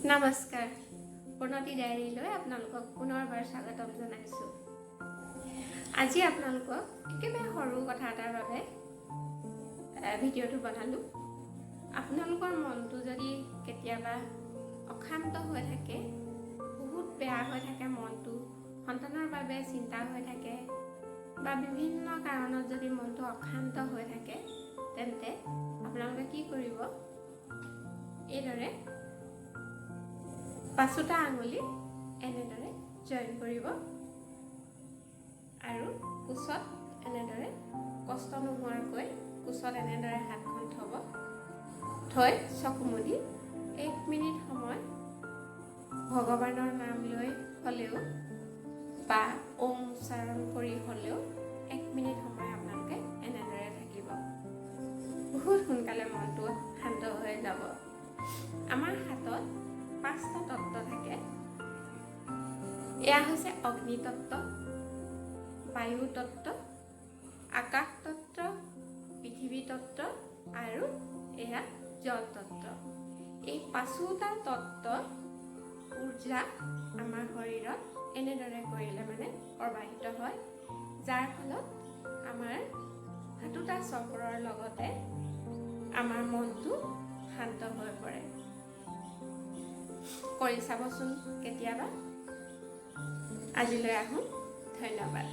নমস্কাৰ, প্ৰণতি ডায়েৰীলৈ আপোনালোকক পুনৰবাৰ স্বাগতম জনাইছোঁ। আজি আপোনালোকক একেবাৰে সৰু কথা এটাৰ বাবে ভিডিঅ'টো বনালোঁ। আপোনালোকৰ মনটো যদি কেতিয়াবা অশান্ত হৈ থাকে, বহুত বেয়া হৈ থাকে মনটো, সন্তানৰ বাবে চিন্তা হৈ থাকে বা বিভিন্ন কাৰণত যদি মনটো অশান্ত হৈ থাকে, তেন্তে আপোনালোকে কি কৰিব? এইদৰে পাঁচোটা আঙুলি এনেদৰে জইন কৰিব আৰু কোচত এনেদৰে কষ্ট নোহোৱাকৈ কোচত এনেদৰে হাতখন থ'ব। থৈ চকু মুদি 1 মিনিট সময় ভগৱানৰ নাম লৈ হ'লেও বা ওম উচ্চাৰণ কৰি হ'লেও 1 মিনিট সময় আপোনালোকে এনেদৰে থাকিব। বহুত সোনকালে মনটো শান্ত হৈ যাব। আমাৰ হাতত পাঁচটা তত্ত্ব থাকে। এয়া হৈছে অগ্নি তত্ত্ব, বায়ু তত্ত্ব, আকাশ তত্ত্ব, পৃথিৱী তত্ত্ব আৰু এয়া জল তত্ত্ব। এই পাঁচোটা তত্ত্ব উৰ্জা আমাৰ শৰীৰত এনেদৰে কৰিলে মানে প্ৰবাহিত হয়, যাৰ ফলত আমাৰ সাতোটা চক্ৰৰ লগতে আমাৰ মনটো শান্ত হৈ পৰে। কৰি চাবচোন কেতিয়াবা। আজিলৈ আহোঁ, ধন্যবাদ।